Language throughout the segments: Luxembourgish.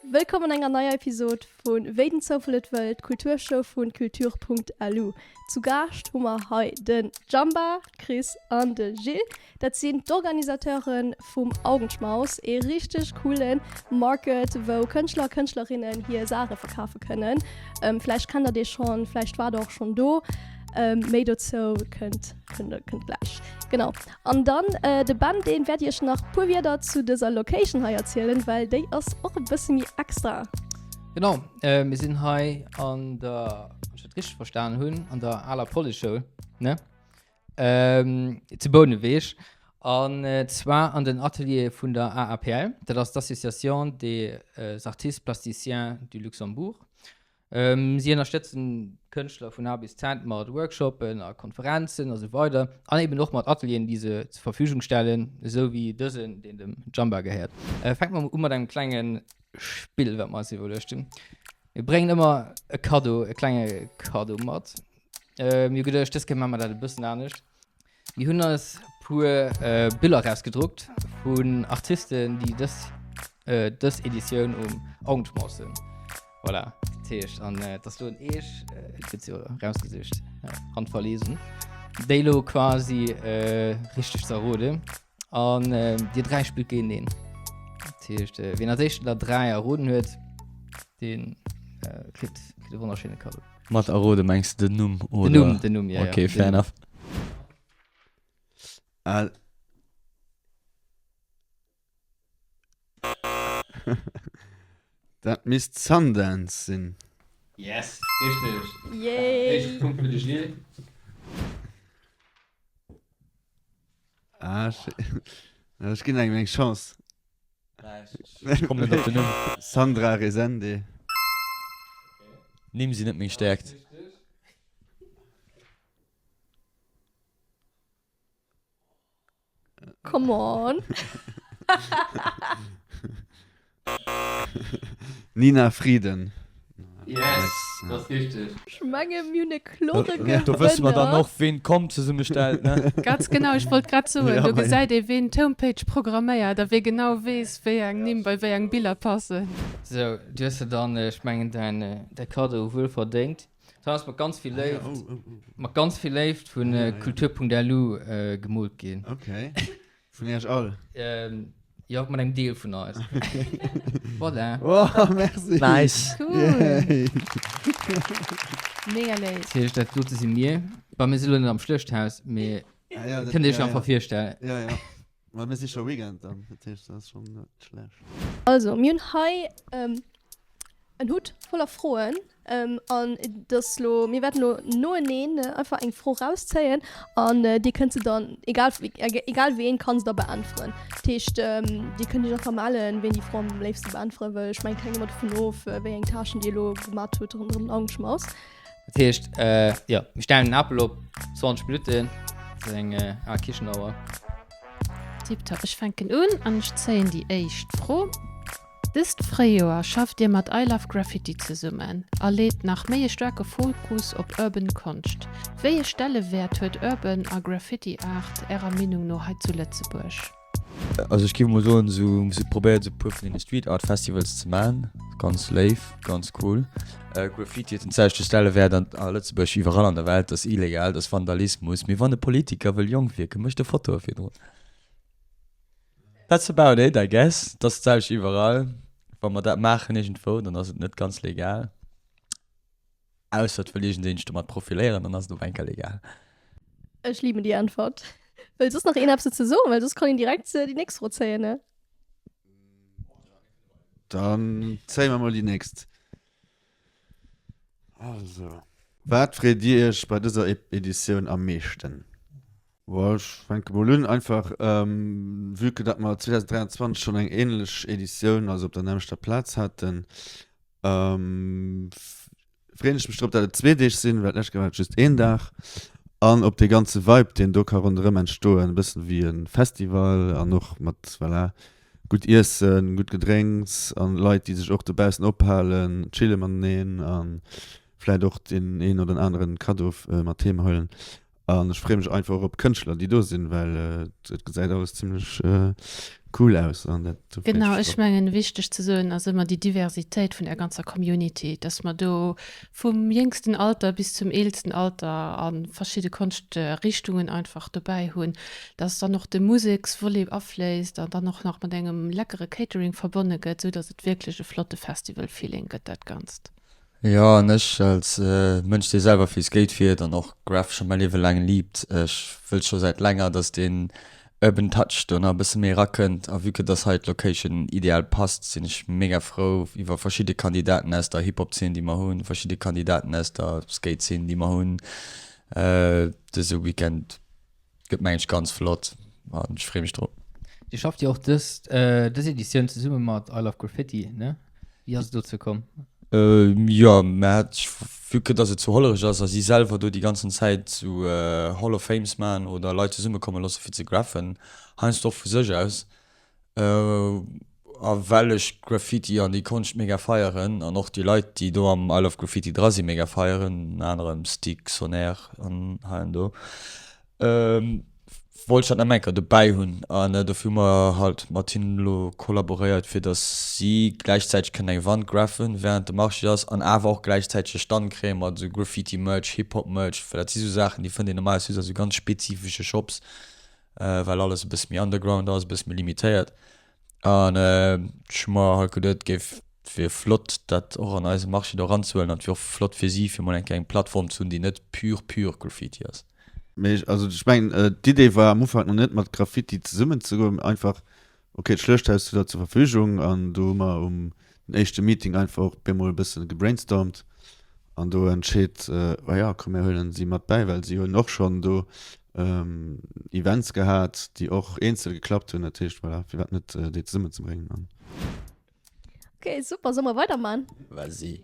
Wëllkomm an enger neier Episod vu Wéi den Zoufall et wëll, d'Kulturshow vu Culture.lu. Zu Gaascht hu mer hei den Jamba, Chris an de Gilles. Dat sinn d'Organisateure vum Augenschmaus, ee richteg coole Market, wou Kënschtler a Kënschtlerinnen hir Saache verkafe kënnen. Vläicht kennt der dee schonn, vläicht waart der och schonn do. Méi dozou kënnt kënnt gläich. Genau. An dann de Ben, deen wäert iech nach puer Wierder zu dëser Location hei erzielen, well déi ass och e bësse méi extra. Genau, mir sinn hei an der, wann ech dat richteg verstanen hunn, an der aler Policeschoul, ne? Zu Bouneweg. An zwar an den Ateliere vun der AAPL, dat ass d'Association des artistes plasticiens du Luxembourg. Si ënnerstëtzen d'Kënschtler vun A bis Z mat Workshoppen a Konferenzen a sou weider an eben och mat Atelieren, déi se zur Verfügung stellen, esou wéi dësen, deen dem Jamba gehéiert. Fänke mer u mat engem klenge Spill, wat mer eis iwwerluecht hunn. Mir bréngen ëmmer e Kaddo, e klenge Kaddo mat. Mir hu geduecht, dës Kéier maache mer dat e bëssen anescht. Mir hunn eis puer Biller rausgedruckt vun Artisten, déi dës dës Editioun um Augenschmaus sinn. Voilà, dat heescht, an et ass lo un Iech, et gëtt jo rausgesicht, handverlesen, déi lo quasi richteg ze erroden. An dir 3 spillt géinteneen. Dat heescht, wien als éischten der 3 erroden huet, dee kritt e wonnerschéine Kaddo. Mat errode mengs de den Numm oder? Den Numm, den Numm, ja. Okay, fair enough. Al. Dat misst Sundance sinn. Yes, richteg. Yay! Éischte Punkt fir de Gilles. Ah, ech ginn engem eng Chance. Ech kommen net op den Numm. Sandra Resende. Nimm sinn net meng Stäerkt. Come on. Nina Frieden. Yes, dat ass richteg. Ech menge mir hunn e klore Gewënner. Do wësse mer dann och, ween d'Comp zesummestellt, ne? Ganz genau, ech wollt grad soen, do gesäit ee ween d'Homepage programméiert a wee genau weess, wéi eng Nimm bei wéi eng Biller passen. Sou, du hues der dann, ech mengen, däin däi Kaddo wuel verdéngt. Dat ass mat ganz vill Léift, mat ganz vill Léift vu Kultur.lu gemoolt ginn. Okay. Vun iech all? Jo, mat engem Deel vun eis. Voilà. Oh, merci. Nice. Cool. Yay. Mega léif. Dat heescht, dat dote si mir. Bon, mir si lo net am Schluechthaus, mee Ah, ja, dat, kënnt Iech ja, einfach ja. virstellen. Ja, ja. Well mir si scho Weekend dann, dat heescht, dat ass schonn net schlecht. Also, mir hunn hei en Hutt voller Froen. An et ass lo, mir wäerten lo noeneen einfach eng Fro rauszéien an dir kënnt se dann, egal, egal ween, kann se da beäntweren. Dat heescht, dir kënnt iech einfach mellen, ween déi Fro am léifste beäntwere wëll. Ech mengen, et hänkt ëmmer dovun of, wéi eng Tâchen dir elo gemat hutt ronderëm den Augenschmaus. Dat heescht, jo, mir stellen den Apel op 20 Minutten, dat ass eng al Kichenauer. Tiptop, ech fänken un an ech zéien déi éischt Fro. Dëst Fréijoer schafft Dir mat I Love Graffiti zesummen a leet nach méi e staarke Fokus op Urban Konscht. Wéi e Stellewäert huet Urban a Graffiti Art Ärer Meenung no hei zu Lëtzebuerg? Also ech géif mol soen, sou se probéiert sou puer vun deene Street Art Festivals ze man, ganz léif, ganz cool. Graffiti huet den selwechte Stellewäert an a Lëtzebuerg wéi iwwerall an der Welt, ass illegal, ass Vandalismus, mee wann e Politiker wëll jonk wierken, mécht e Fotoe virdrun. That's about it, I guess. Et ass d'selwecht iwwerall. Wa mer dat maachen iergendwou, dann ass et net ganz legal. Ausser et wëll iergendeen sech domat profiléieren, dann ass et op eng Kéier legal. Ech lieben déi Äntwert. Wëll soss nach een eppes dozou soen? Well soss kann een direkt déi nächst Fro zéien, ne? Dann zéie mer mol déi nächst. Also. Wat freet Dir Iech bei dëser Editioun am meeschten? Bon, ech fänke mol un. Einfach, vue que datt mer 2023 schonn eng änlech Editioun, also op der nämmlechter Plaz haten, freeën ech mech drop, datt et zwee Deeg sinn, well d'lescht Kéier war et just een Dag. An op dee ganze Vibe, deen do ka ronderëm entstoen, e bëssen wéi e Festival an och mat, voilà, gutt Iessen, gutt Gedrénks an Leit, déi sech och dobaussen ophalen, chille mateneen a vläit och deen een oder aneren Kaddo mat heem huelen. An ech freeë mech einfach och op d'Kënschtler, déi do sinn, well et gesäit alles zimmlech cool aus an dat, do freeë ech Genau, mech ech drop. mengen, wichteg ze soen ass ëmmer déi Diversitéit vun der ganzer Community, dass mer do vum jéngsten Alter bis zum eelsten Alter a verschidde Konschtrichtungen einfach dobäi hunn, dass dann och de Museksvolet afléisst an dann och nach mat engem leckere Catering verbonne gëtt, esou dass et wierklech e flotte Festival-Feeling gëtt dat Ganzt. Jo, an ech als Mënsch dee selwer vill Skate fiert an och Graff scho mäi Liewe laang liebt, ech wëll scho säit länger dass deen Urban Touch do nach e bësse méi erakënnt a vue que dass hei d'Location ideal passt, sinn ech mega frou iwwer verschidde Kandidaten aus der Hip-Hop Zeen déi mer hunn, verschidde Kandidaten aus der Skate Zeen déi mer hunn. Dëse Weekend Gëtt mengen ech ganz flott an ech free mech drop. Dir schafft jo och dës dës Editioun zesumme mat I Love Graffiti, ne? Wéi ass et dozou komm? Jo, mä vue que dass et zu Hollerech ass a si selwer do déi ganzen Zäit sou Hall of Fames man oder Leit zesummekomme loosse fir ze graffen, heiansdo och vu sech aus, A well ech Graffiti an déi Konscht mega feieren an och déi Leit déi do am I Love Graffiti dra si mega feieren, ënner anerem Stig, Sonaire an hei an do, wollt ech dat nach eng Kéier dobäi hunn. An dofir hu mer halt mat hinnen elo kollaboréiert fir datt si gläichzäiteg kënnen eng Wand graffen während de Marché ass an awer och gläichzäiteg e Stand kréie mat esou Graffiti-Merch, Hip-Hop-Merch, well dat si sou Saachen déi fënnt een normalerweis just a sou ganz spezifesche Shops. well alles e bësse méi underground ass, e bësse méi limitéiert. An ech hu mer halt geduet, et géif, et wier flott, dat och an eise Marché do eranzehuelen an et wier och flott fir si, fir mol eng Kéier eng Plattform ze hunn, déi net pur, pur Graffiti ass. Mee also ech mengen, d'Idee war am Ufank nach net mat Graffiti zesummenzegoen, mee einfach, ok, d'Schluechthaus steet der zur Verfügung an do hu mer um den éischte Meeting einfach och bemol e bëssen gebrainstormt an do entscheet, oh ja, komm mir huelen si mat bäi, well si hunn och schonn do Events gehat, déi och eenzel geklappt hunn. Dat heescht, voilà, firwat net déi zesummenzebréngen an. Ok, super, solle mer weiderman? Vas-y.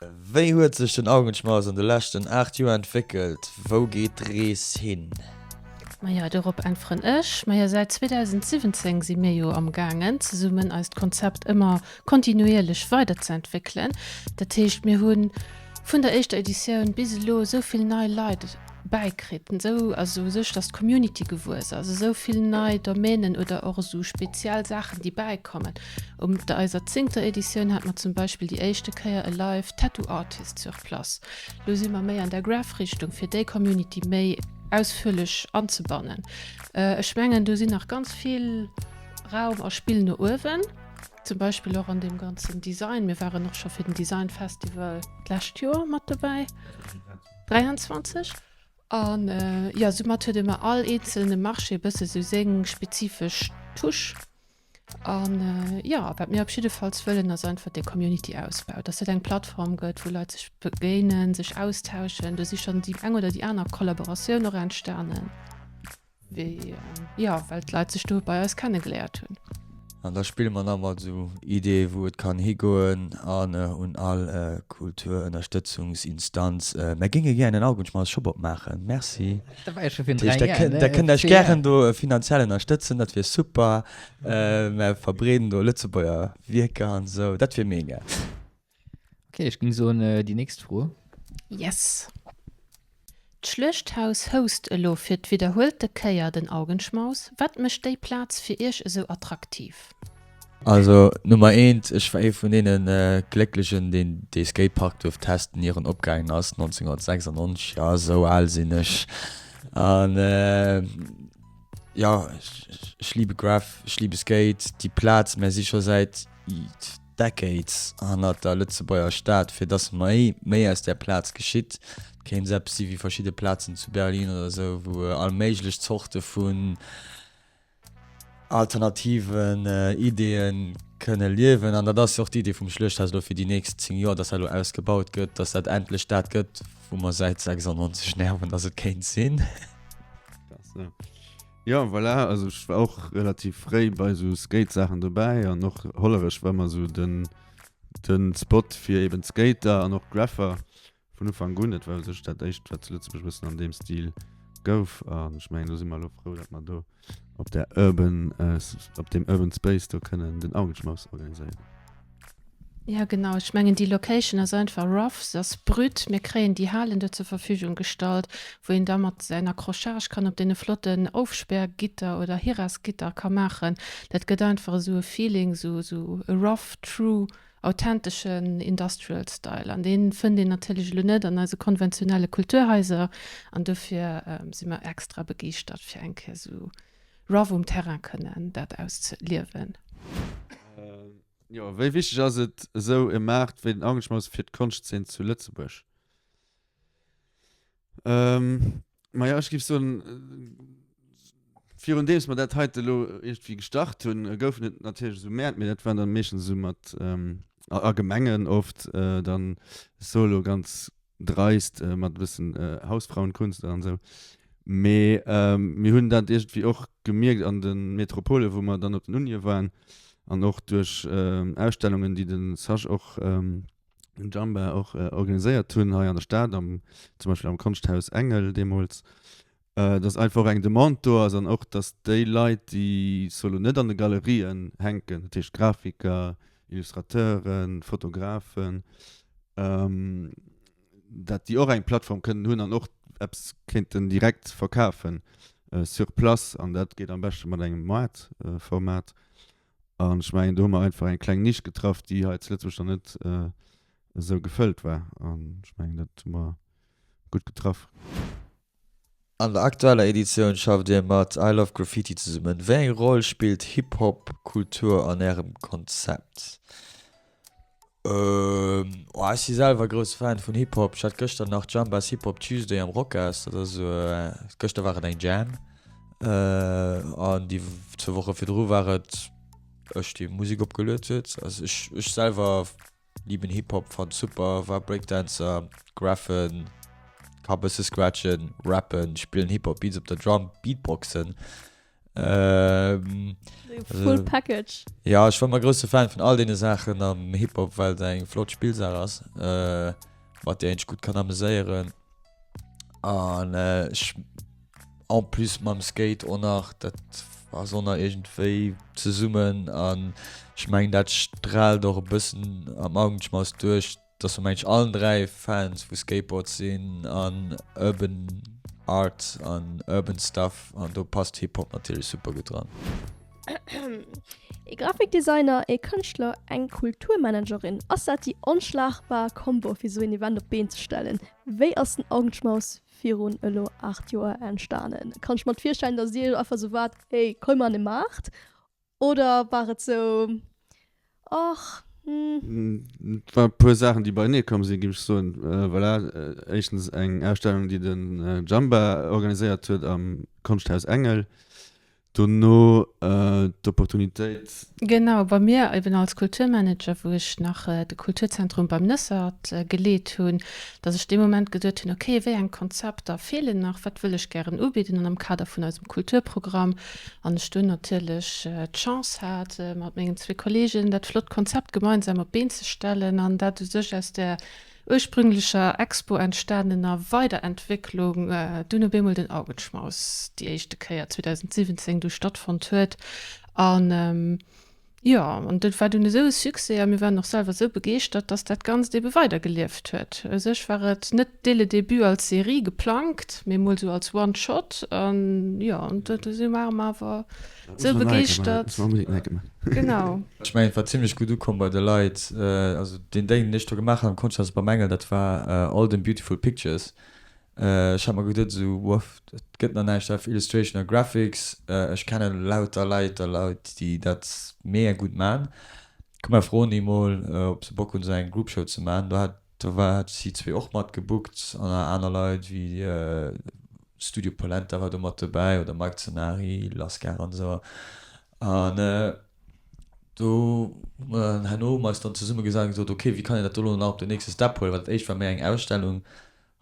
Wéi huet sech den Augenschmaus an de leschten 8 Joer entwéckelt? Wou geet d'Rees hin? Majo, dorop äntweren ech. Majo, säit 2017 si mir jo am gaangen, zesummen eist Konzept ëmmer kontinuierlech weiderzeentwéckelen. Dat heescht, mir hu vun der éischter Editioun bis elo esou vill nei Leit bäikritt, esou, also u sech, datt d'Community gewuess ass, esou vill nei Domänen oder och esou speziell Saachen, déi bäikommen. Um der eiser zéngter Editioun hate mer zum Beispill déi éischte Kéier e live Tattoo Artist sur place. Lo si mer méi an der Graff-Richtung, fir déi Community méi ausführlech anzebannen. Ech mengen, do sinn nach ganz vill Raum a Spill no uewen, zum Beispill och an deem ganzen Design. Mir waren och scho fir den Design Festival d'lescht Joer mat dobäi. 23. An jo, soumat huet ëmmer all eenzelne Marché e bësse sou seng spezifesch Touche. An jo, wat mir op jiddefalls wëllen, ass einfach dee Community-Ausbau, dass et eng Plattform gëtt, wou Leit sech begéinen, sech austauschen. Do si schonn déi eng oder déi aner Kollaboratioun och entstanen. Wéi, jo, well d'Leit sech do bei eis kennegeléiert hunn. An da spille mer nach mat esou Ideeë wou et kann higoen an un all Kulturënnerstëtzungsinstanz, Mär géinge gär en Augenschmaus Shop opmaachen. Merci. Dat war jo scho virun 3 Joer, ne? Der kënnt eis gären do finanziell ënnerstëtzen, dat wier super. Mär verbreeden do Lëtzebuerger Wierker an esou, dat wier mega. Ok, ech ging soen déi nächst Fro. Yes! D'Schluechthaus host elo fir d'widderhuelte Kéier den Augenschmaus. Wat mécht déi Plaz fir Iech esou attraktiv? Also Nummer eent, ech war ee vun deene Glécklechen, deen dee Skatepark duerft testen, ier en opgaangen ass, 1996, jo, esou al sinn ech. An jo, ech liebe Graff, ech liebe Skate, déi Plaz, mär si scho säit Decades hannert der Lëtzebuerger Stad, fir dass méi méi aus där Plaz geschitt. Et kéint esou eppes si wéi verschidde Plazen zu Berlin oder esou, wou all méiglech Zorte vun alternativen Ideeë kënne liewen. An dat ass jo och d'Idee vum Schluechthaus elo fir déi nächst 10 Joer, dass dat elo ausgebaut gëtt, dass dat endlech dat gëtt, wou mer säit 96 nerven, dass et kéint sinn. Jo, voilà, also ech war och relativ fréi bei sou Skate-Saachen dobäi an och Hollerech war ëmmer sou den, den Spot fir eben Skater an och Graffer vun Ufank un. Dat war u sech dat éischt, wat zu Lëtzebuerg e bëssen an deem Stil gouf an ech mengen, do si mer elo frou, datt mer do op där Urban, op deem Urban Space do kënnen den Augenschmaus organiséieren. Jo genau, ech mengen déi Location ass einfach rough, se ass brut, mir kréien déi Halen do zur Verfügung gestallt, wou een da mat säin Accrochage kann op deene flotten Aufsperrgitter oder Hirasgitter ka maachen. Dat gëtt einfach esou e Feeling, esou esou e rough, true, authenteschen Industrial Style an dee fënnt een natierlech elo net an eise konventionelle Kulturhaiser an dofir si mer extra begeeschtert fir eng Kéier esou rough um Terrain kënnen dat auszeliewen. Jo, wéi wichteg ass et, esou e Maart wéi den Augenschmaus fir d'Konschtzeen zu Lëtzebuerg? Maja, ech géif soen, virun deems mer dat heite elo iergendwéi gestart hunn, goufen et natierlech esou Mäert, mee dat waren dann meeschtens esou mat, a Gemengen oft, dann solo ganz dreist mat e bëssen Hausfrauenkunst an esou. Mee mir hunn dat iergendwéi och gemierkt an de Metropole wou mer dann op den Unie waren an och duerch Ausstellungen déi de Sach och, den Jamba och organiséiert hunn hei an der Stad, am zum Beispill am Konschthaus Engel deemools, dass einfach och eng Demande do ass an och dass déi Leit déi solo net an de Galerien hänken, dat heescht Grafiker, Illustrateuren, Fotografen, dat déi och eng Plattform kënnen hunn an och eppes kéinten direkt verkafen sur place an dat geet am beschte mat engem Moart-Format. An ech mengen do hu mer einfach eng kleng Nisch getraff, déi hei zu Lëtzebuerg nach net esou gefëllt war an ech mengen dat hu mer gutt getraff. An der aktueller Editioun schafft Dir mat I Love Graffiti zesummen. Wéi eng Roll spillt Hip-Hop Kultur an Ärem Konzept? Oh, ech si selwer grousse Fan vun Hip-Hop. Ech hat gëschter nach Jambas Hip-Hop Tuesday am Rocas. Dat ass esou, gëschter war et eng Jam an déi zwou Woche virdru war et ech, dee Musek opgeluet huet. Also ech, ech selwer Liben Hip Hop, fannt super, war Breakdancer, graffen, ka bësse scratchen, rappen, spillen Hip Hop Beats op der Drum, Beatboxen. Ähm, Full Package. Ja, ech war ëmmer grousse Fan vun all deene Saachen am Hip Hop, well et eng flott Spillsaach ass, äh, mat där een sech gutt kann ameséieren. An ech en plus mam Skate och nach, dat ass och nach iergendwéi zesummen an ech mengen dat straalt och e bëssen am Augenschmaus duerch, dass mer mengen ech allen 3 Fans vu Skateboard sinn an Urban Art an Urban Stuff an do passt Hip Hop natierlech super gutt dran. Ee Grafikdesigner, ee Kënschtler, eng Kulturmanagerin, ass dat déi onschlagbar Kombo fir sou een Event op d'Been ze stellen? Wéi ass den Augenschmaus virun elo 8 Joer entstanen? Kann ech mer virstellen, dass dir einfach sou waart, hey, komm an de Maart? Oder war et sou, och, hm. Et war e puer Saachen, déi beienee komm sinn, géif ech soen. Voilà, éischtens eng Ausstellung, déi den Jamba organiséiert huet am Konschthaus Engel. Dono d'Opportunitéit. Genau, bei mir eben als Kulturmanager, wou ech nach de Kulturzentrum beim Nëssert geleet hunn, datt ech dee Moment geduet hunn, okay, wéi eng Konzepter feelen nach, wat wëll ech gären ubidden an am Kader vun eisem Kulturprogramm. An ech dunn natierlech d'Chance hat, mat mengen zwee Kollegen dat flott Konzept gemeinsam op d'Been ze stellen an dat u sech aus där ursprünglecher Expo entstanener Weiderentwécklung dunn op eemol den Augenschmaus déi éischte Kéier 2017 du stattfonnt huet. An jo, an dat war dunn esou e Succès a mir waren och selwer esou begeeschtert, dass dat Ganzt ebe weidergelieft huet. U sech war et net dès le début als Serie geplangt, mee mol esou als One Shot. An jo, an do si mer awer Sou begeeschtert. Genau. Ech mengen et war zimlech gutt ukomm bei de Leit. Also deen Déng den ech do gemaach hat am Konschthaus beim Engel, dat war All them beautiful pictures. Ech hat mer geduet esou wuff, et gëtt nach näischt auf Illustration a Graphics, ech kennen lauter Leit a Leit déi dat mega gutt man, komm mer froen déi mol ob se Bock hunn esou eng Group Show ze man. Do hat Do war si zwee och mat gebookt an aner Leit wéi Studio Polenta war do mat dobäi oder Mike Zonari, Lascar an esou. An do hu mer dann herno hu mer eis dann zesumme gesat an gesot, ok, wéi kann een dat do elo nach op den nächste Step huelen, well dat éischt war méi eng Ausstellung.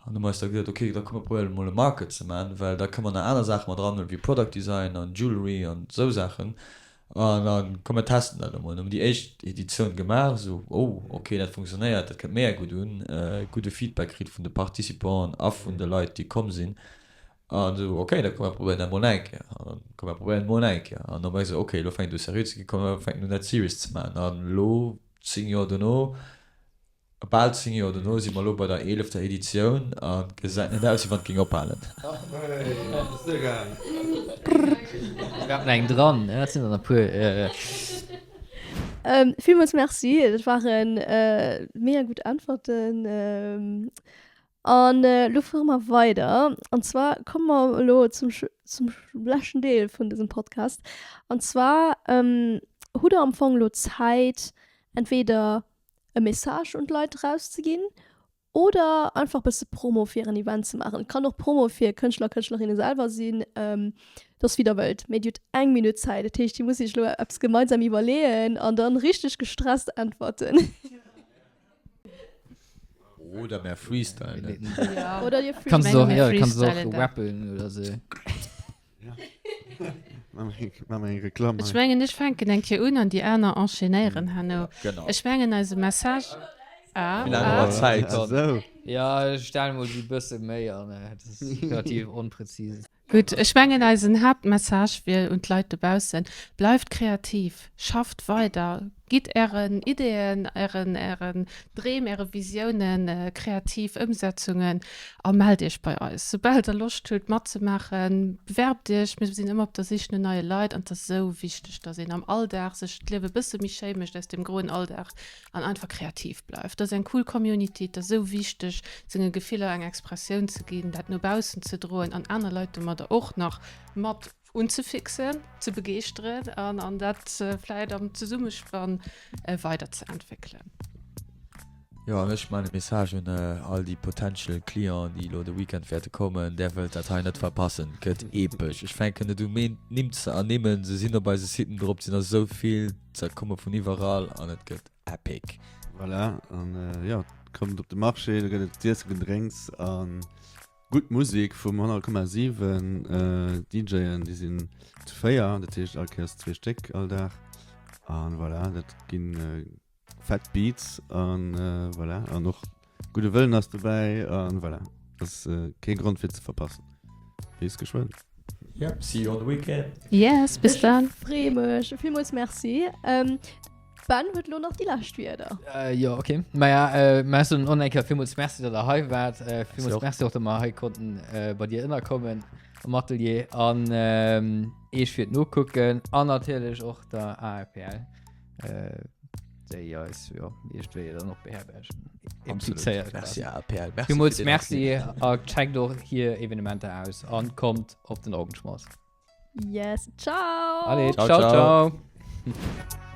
An hu mer eis da gesot, ok, da komm mer probéieren emol e Market ze man, well da kënne mer nach aner Saache mat eranhuelen, wéi Product Design an Jewelry an esou Saachen. An dann, komm mir testen dat emol. Dann hu mer déi éischt Editioun gemaach, esou, oh, ok, dat funktionéiert, dat kënnt mega gutt un. Gudde Feedback kritt vun de Participanten a vun de Leit, déi komm sinn. An esou, ok, da komm mir probéieren dat emol nach eng Kéier. An dann, komm mir probéieren et emol nach eng Kéier. An da mierks de, ok, elo fänkt et u seriö ze ginn, komm mir fänken un dat serious ze maachen. An elo. 10 Joer dono, bal 10 Joer dono si mer elo bei der eelefter Editioun an et gesäit net aus, wéi wann et géing ophalen. Mir haten eng dran, dat sinn der e puer. Villmools Merci, dat ware mega gutt Äntwerten. An elo fuere mer weider. An zwar komme mer elo zum, zum leschten Deel vun dësem Podcast. An zwar hutt der am Fong elo Zäit, entweder e Message un d'Leit erauszeginn oder einfach e bësse Promo fir en Event ze maachen. Et kann och Promo fir Kënschtler, Kënschtlerinne selwer sinn. Dat ass wéi der wëllt. Mee Dir hutt eng Minutt Zäit. Dat heescht, Dir musst Iech elo eppes gemeinsam iwwerleeën an dann richteg gestresst äntwerten. Oder mer freestylen. Ja. Oder dir Kannst du auch, ja, kannst du auch rappen oder so. Mach mal eng Reklamm. Ech mengen ech fänken eng Kéier un an déi aner enchaînéieren herno. Genau. Ech mengen eise Message. Ah, Wéi laang hu mer Zäit? Esou. Ja, ech stelle mol déi bësse méi an. Dat ass relativ onpräzis. Gutt, ech mengen eisen Haaptmessage wier un d'Leit dobaussen, Bleift kreativ, schafft weider, gitt ären Ideeën, ären, ären Dreem, äre Visiounen kreativ Ëmsetzungen a mellt iech bei eis, soubal der Loscht hutt matzemaachen. Bewerbt iech, mir sinn ëmmer op der Sich no neie Leit an et ass esou wichteg, dass een am Alldag sech d'Liewe bësse méi schéi mécht aus dem groen Alldag an einfach kreativ bleift. Et ass eng cool Community, et ass esou wichteg, senge Gefiller eng Expressioun ze ginn, dat no baussen ze droen an aner Leit domadder och nach mat unzefixen, ze begeeschteren an an dat vläit am Zesummespann weider ze entwéckelen. Jo, an ech man e Message un all déi potential Clienten, déi elo de Weekend wäerte kommen, Där wëllt dat hei net verpassen. Gëtt epesch. Ech fänken net u Nimm ze ernimmen, se sinn op eise Siten drop, et sinn der esou vill. Se komme vun iwwerall an et gëtt epic. Voilà, an jo, kommt op de Marché, do gëtt et z'iesse, Gedrénks a gutt Musek vum 100,7 DJen, déi sinn zu 4, dat heescht all Kéiers zwee Stéck all Dag. An voilà, dat ginn fett Beats an voilà, an och Gudde Wëllen ass dobäi an voilà, ass kee Grond fir ze verpassen. Bis geschwënn. Yep, see you on the weekend. Yes, bis dann. Ech free mech. Villmools Merci. Ben huet lo nach déi lescht Wierder. Jo, ok. Maja, mer soen och eng Kéier villmools Merci, datt der hei waart. Villmools Merci och, datt mer hei konnten bei dir ënnerkommen am Atelier. An Eech fir d'Nokucken an natierlech och der ARPL. Déi eis jo iergendwéi dann och beherbergen. Implizéiert. Merci APL. Merci. Villmools Merci a checkt och hir Evenementer aus an kommt op den Augenschmaus. Yes, ciao. Allez, ciao, ciao. ciao. ciao.